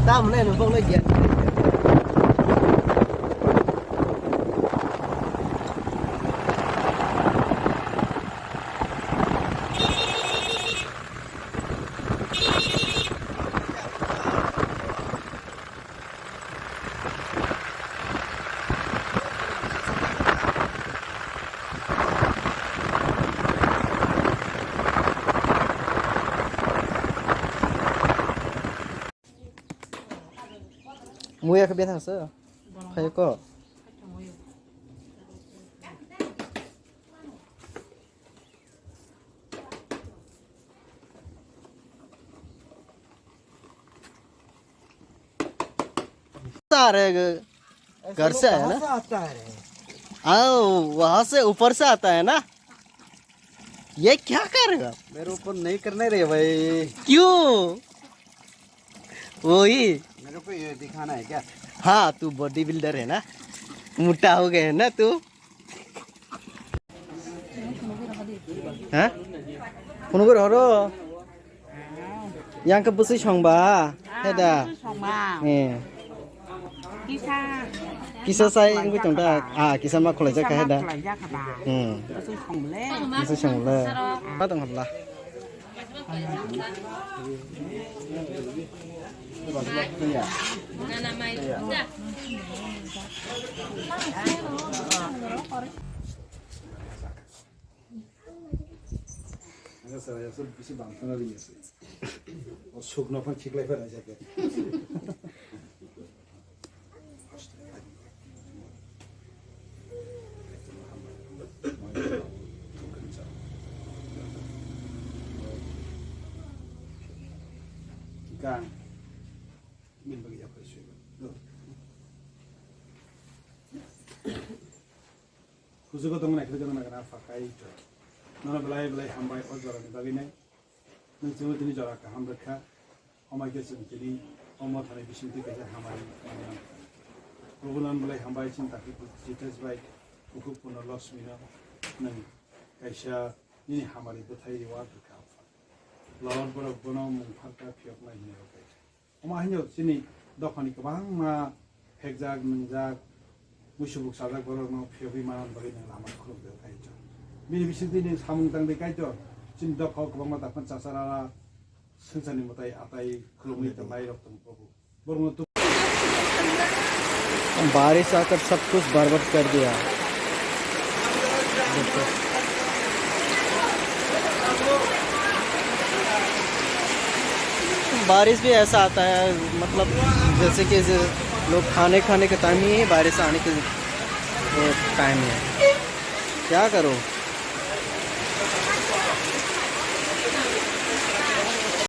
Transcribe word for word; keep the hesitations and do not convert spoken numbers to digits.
Tam ne nung bok le giyan. Muya khe bethang se. Phai ko. सारे ग-, घर से आया ना? आओ, वहां से ऊपर से आता है ना? ये क्या करेगा? मेरे ऊपर नहीं करने रे भाई। क्यों? वही। मेरे को ये दिखाना है क्या? हाँ, तू बॉडी बिल्डर है ना, मोटा हो गया है ना तू। Ha? Phunugwi rohoro. Yang khe bwswi songba. Heda. Songma. Eh. Kisa. Kisa sai wngwi tong ta. Ah, kisa ma khwlaijak kha heda. Khwlaijak kha ba. Hmm. Bwswi songle. Bwswi songle. Ma tong habla. Sukno phan khiklai phan jake. Kang. Min bagi apa isu? Kusugo tong naikhe jono nagana fakai to. Nono belai belai hambai o jora ni bagwi nai. Nwng chwngno tini jora kaham rwkha. Omaikhe chwng tini omo thani bisingtwi kaisa hamari manna. Prabhu nono belai hambai chini takti Jitesh bai, Kuku Purno Lakshmi no nwng kaisa nini hamari bwthai reward rwkha. Lord borok bono mung pharkha phiyoknai hinwi rwkha. Omo haino chini dophani kwbangma phekjak, nwngjak, muisubuk sajak borokno phiyogwi manani bagwi nwng lama khulumjak, Kaitor. Bini bisingtwi nwng samung tangdi, Kaitor. Chini dophao kwbangma daphne chachar ala swngcharni mwtai atai khulumwi tongnairok tongo, Prabhu. Borokno tu- बारिश आकर सब कुछ बर्बाद कर दिया। बारिश भी ऐसा आता है, मतलब, जैसे कि ज-, लोग खाने, खाने के टाइम ही बारिश आने के, वो टाइम है, क्या करो?